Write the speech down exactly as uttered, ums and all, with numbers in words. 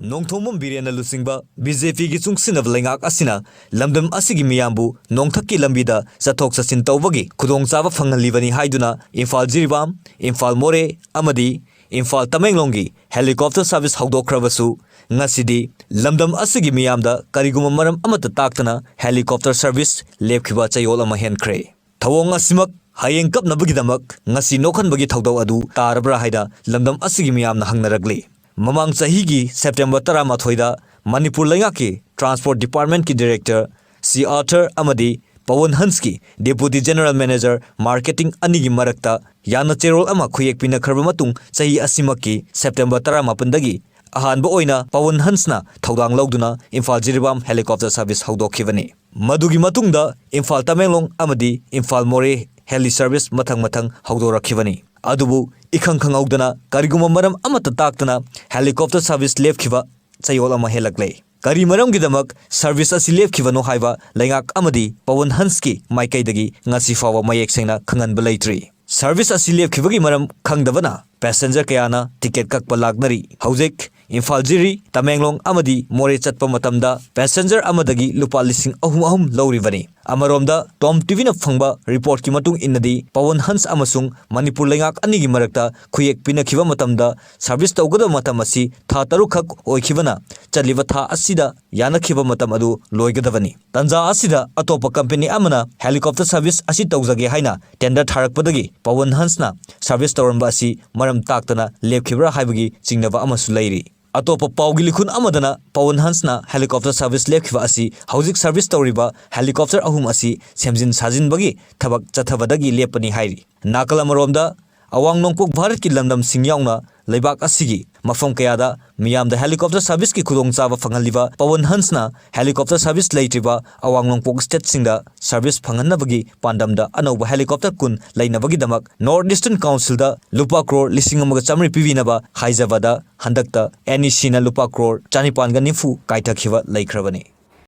ꯅꯣꯡꯊꯣꯝꯕꯝ ꯕꯤꯔꯦꯟꯅ ꯂꯨꯆꯤꯡꯕ B J ꯄꯤꯒꯤ ꯆꯨꯡꯁꯤꯟꯅꯕ ꯂꯩꯉꯥꯛ ꯑꯁꯤꯅ ꯂꯝꯗꯝ ꯑꯁꯤꯒꯤ ꯃꯤꯌꯥꯝꯕꯨ ꯅꯣꯡꯊꯛꯀꯤ ꯂꯝꯕꯤꯗ ꯆꯠꯊꯣꯛ ꯆꯠꯁꯤꯟ ꯇꯧꯕꯒꯤ ꯈꯨꯗꯣꯡꯆꯥꯕ ꯐꯪꯍꯜꯂꯤꯕꯅꯤ ꯍꯥꯏꯗꯨꯅ ꯏꯝꯐꯥꯜ ꯖꯤꯔꯤꯕꯥꯝ, ꯏꯝꯐꯥꯜ ꯃꯣꯔꯦ ꯑꯃꯗꯤ ꯏꯝꯐꯥꯜ ꯇꯃꯦꯡꯂꯣꯡꯒꯤ helicopter service ꯍꯧꯗꯣꯛꯈ꯭ꯔꯕꯁꯨ, ꯉꯁꯤꯗꯤ ꯂꯝꯗꯝ ꯑꯁꯤꯒꯤ ꯃꯤꯌꯥꯝꯗ ꯀꯔꯤꯒꯨꯝꯕ ꯃꯔꯝ ꯑꯃꯠꯇ ꯇꯥꯛꯇꯅ helicopter service ꯂꯦꯞꯈꯤꯕ ꯆꯌꯣꯜ ꯑꯃ ꯍꯦꯟꯈ꯭ꯔꯦ꯫ ꯊꯧꯑꯣꯡ ꯑꯁꯤꯃꯛ ꯍꯌꯦꯡ ꯀꯞꯅꯕꯒꯤꯗꯃꯛ ꯉꯁꯤ ꯅꯣꯛꯍꯟꯕꯒꯤ ꯊꯧꯗꯧ ꯑꯗꯨ ꯇꯥꯔꯕ꯭ꯔꯥ ꯍꯥꯏꯅ ꯂꯝꯗꯝ ꯑꯁꯤꯒꯤ ꯃꯤꯌꯥꯝꯅ ꯍꯪꯅꯔꯛꯂꯤ꯫ ꯃꯃꯥꯡ ꯆꯍꯤꯒꯤ ꯁꯦꯞꯇꯦꯝꯕꯔ ꯇꯔꯥꯃꯥꯊꯣꯏꯗ ꯃꯅꯤꯄꯨꯔ ꯂꯩꯉꯥꯛꯀꯤ transport departmentꯀꯤ director ꯁꯤ ꯑꯥꯔꯊꯔ ꯑꯃꯗꯤ Pawan ꯍꯟꯁꯀꯤ deputy general manager marketing ꯑꯅꯤꯒꯤ ꯃꯔꯛꯇ ꯌꯥꯅ ꯆꯦꯔꯣꯜ ꯑꯃ ꯈꯨꯌꯦꯛ ꯄꯤꯅꯈ꯭ꯔꯕ ꯃꯇꯨꯡ, ꯆꯍꯤ ꯑꯁꯤꯃꯛꯀꯤ ꯁꯦꯞꯇꯦꯝꯕꯔ ꯇꯔꯥꯃꯥꯄꯟꯗꯒꯤ ꯑꯍꯥꯟꯕ ꯑꯣꯏꯅ ꯄꯋꯟ ꯍꯟꯁꯅ ꯊꯧꯗꯥꯡ ꯂꯧꯗꯨꯅ ꯏꯝꯐꯥꯜ ꯖꯤꯔꯤꯕꯥꯝ helicopter service ꯍꯧꯗꯣꯛꯈꯤꯕꯅꯤ꯫ ꯃꯗꯨꯒꯤ ꯃꯇꯨꯡꯗ ꯏꯝꯐꯥꯜ ꯇꯃꯦꯡꯂꯣꯡ ꯑꯃꯗꯤ ꯏꯝꯐꯥꯜ ꯃꯣꯔꯦ heli service ꯃꯊꯪ ꯃꯊꯪ ꯍꯧꯗꯣꯔꯛꯈꯤꯕꯅꯤ꯫ ꯑꯗꯨꯕꯨ ꯏꯈꯪ ꯈꯪꯍꯧꯗꯅ ꯀꯔꯤꯒꯨꯝꯕ ꯃꯔꯝ ꯑꯃꯠꯇ ꯇꯥꯛꯇꯅ helicopter service ꯂꯦꯞꯈꯤꯕ ꯆꯌꯣꯜ ꯑꯃ ꯍꯦꯜꯂꯛꯂꯦ꯫ ꯀꯔꯤ ꯃꯔꯝꯒꯤꯗꯃꯛ service ꯑꯁꯤ ꯂꯦꯞꯈꯤꯕꯅꯣ ꯍꯥꯏꯕ ꯂꯩꯉꯥꯛ ꯑꯃꯗꯤ ꯄꯋꯟ ꯍꯟꯁꯀꯤ ꯃꯥꯏꯀꯩꯗꯒꯤ ꯉꯁꯤ ꯐꯥꯎꯕ ꯃꯌꯦꯛ ꯁꯦꯡꯅ ꯈꯪꯍꯟꯕ ꯂꯩꯇ꯭ꯔꯤ꯫ Service ꯑꯁꯤ ꯂꯦꯞꯈꯤꯕꯒꯤ ꯃꯔꯝ ꯈꯪꯗꯕꯅ passenger ꯀꯌꯥꯅ ticket ꯀꯛꯄ ꯂꯥꯛꯅꯔꯤ꯫ ꯍꯧꯖꯤꯛ ꯏꯝꯐꯥꯜ ꯖꯤꯔꯤ, ꯇꯃꯦꯡꯂꯣꯡ ꯑꯃꯗꯤ ꯃꯣꯔꯦ ꯆꯠꯄ ꯃꯇꯝꯗ passenger ꯑꯃꯗꯒꯤ ꯂꯨꯄꯥ ꯂꯤꯁꯤꯡ ꯑꯍꯨꯝ ꯑꯍꯨꯝ ꯂꯧꯔꯤꯕꯅꯤ꯫ ꯑꯃꯔꯣꯝꯗ, ꯇꯣꯝ ꯇꯤꯚꯤꯅ ꯐꯪꯕ reportꯀꯤ ꯃꯇꯨꯡ ꯏꯟꯅꯗꯤ, ꯄꯋꯟ ꯍꯟꯁ ꯑꯃꯁꯨꯡ ꯃꯅꯤꯄꯨꯔ ꯂꯩꯉꯥꯛ ꯑꯅꯤꯒꯤ ꯃꯔꯛꯇ ꯈꯨꯌꯦꯛ ꯄꯤꯅꯈꯤꯕ ꯃꯇꯝꯗ service ꯇꯧꯒꯗꯕ ꯃꯇꯝ ꯑꯁꯤ ꯊꯥ ꯇꯔꯨꯛꯈꯛ ꯑꯣꯏꯈꯤꯕꯅ, ꯆꯠꯂꯤꯕ ꯊꯥ ꯑꯁꯤꯗ ꯌꯥꯅꯈꯤꯕ ꯃꯇꯝ ꯑꯗꯨ ꯂꯣꯏꯒꯗꯕꯅꯤ꯫ ꯇꯥꯟꯖꯥ ꯑꯁꯤꯗ ꯑꯇꯣꯞꯄ company ꯑꯃꯅ helicopter service ꯑꯁꯤ ꯇꯧꯖꯒꯦ ꯍꯥꯏꯅ tender ꯊꯥꯔꯛꯄꯗꯒꯤ ꯄꯋꯟ ꯍꯟꯁꯅ service ꯇꯧꯔꯝꯕ ꯑꯁꯤ ꯃꯔꯝ ꯇꯥꯛꯇꯅ ꯂꯦꯞꯈꯤꯕ꯭ꯔꯥ ꯍꯥꯏꯕꯒꯤ ꯆꯤꯡꯅꯕ ꯑꯃꯁꯨ ꯂꯩꯔꯤ꯫ ꯑꯇꯣꯞꯄ ꯄꯥꯎꯒꯤ ꯂꯤꯈꯨꯟ ꯑꯃꯗꯅ ꯄꯋꯟ ꯍꯟꯁꯅ helicopter service ꯂꯦꯞꯈꯤꯕ ꯑꯁꯤ ꯍꯧꯖꯤꯛ service ꯇꯧꯔꯤꯕ helicopter ꯑꯍꯨꯝ ꯑꯁꯤ ꯁꯦꯝꯖꯤꯟ ꯁꯥꯖꯤꯟꯕꯒꯤ ꯊꯕꯛ ꯆꯠꯊꯕꯗꯒꯤ ꯂꯦꯞꯄꯅꯤ ꯍꯥꯏꯔꯤ꯫ ꯅꯥꯀꯜ ꯑꯃꯔꯣꯝꯗ, ꯑꯋꯥꯡ ꯅꯣꯡꯄꯣꯛ ꯚꯥꯔꯠꯀꯤ ꯂꯝꯗꯝꯁꯤꯡ ꯌꯥꯎꯅ ꯂꯩꯕꯥꯛ ꯑꯁꯤꯒꯤ ꯃꯐꯝ ꯀꯌꯥꯗ ꯃꯤꯌꯥꯝꯗ helicopter serviceꯀꯤ ꯈꯨꯗꯣꯡꯆꯥꯕ ꯐꯪꯍꯜꯂꯤꯕ ꯄꯋꯟ ꯍꯟꯁꯅ helicopter service ꯂꯩꯇ꯭ꯔꯤꯕ ꯑꯋꯥꯡ ꯅꯣꯡꯄꯣꯛ stateꯁꯤꯡꯗ service ꯐꯪꯍꯟꯅꯕꯒꯤ ꯄꯥꯟꯗꯝꯗ ꯑꯅꯧꯕ helicopter ꯀꯨꯟ ꯂꯩꯅꯕꯒꯤꯗꯃꯛ North Eastern Councilꯗ ꯂꯨꯄꯥ ꯀ꯭ꯔꯣꯔ ꯂꯤꯁꯤꯡ ꯑꯃꯒ ꯆꯥꯃꯔꯤ ꯄꯤꯕꯤꯅꯕ ꯍꯥꯏꯖꯕꯗ, ꯍꯟꯗꯛꯇ NECꯅ ꯂꯨꯄꯥ ꯀ꯭ꯔꯣꯔ ꯆꯥꯅꯤꯄꯥꯟꯒ ꯅꯤꯐꯨ ꯀꯥꯏꯊꯈꯤꯕ ꯂꯩꯈ꯭ꯔꯕꯅꯤ꯫